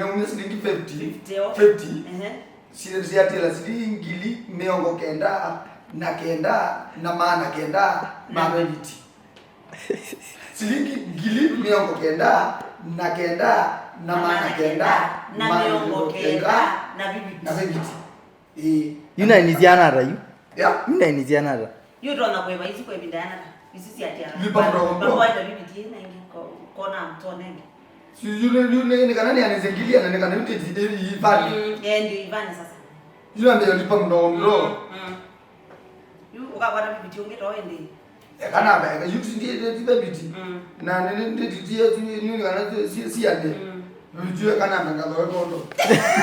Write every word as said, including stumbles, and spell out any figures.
nĩnaumya silingi fifty. Fifty, oh. Fifty. Ehe. Si-, siatĩla silingi ngili mĩongo kenda na kenda na maana kenda ma veviti. Silingi ngili mĩongo kenda na kenda na maana kenda na mĩongo kenda na viviti. Na viviti. Ĩĩ. Yu nainĩsya nata yu? Ya. Yu nainĩsya nata? Yu tonya kwĩva isu kwa ĩvinda yanata. Isu siatĩa. Lipa mdogo mdogo. Kwa ĩta viviti na ingi ko-, kona mtone ingi. Si yule, yule, nĩ kana nĩanĩsye ngili ana, nĩ kana yu ndĩti ivani. Mm, eh, ndio ivani sasa. Yule ambe lipa mdogo mdogo. Mm, mm. Yu ũkakwata viviti ũngĩ to ĩndĩ. Eka namba, eka, yu ti ndĩ, ndĩ, ndĩ viviti. Mm. Na nĩ, nĩ, ndĩ, ndĩ, ndĩ, yu nĩ kana si, si, si ande. Mm. Viviti eka namba ngathoe kondo.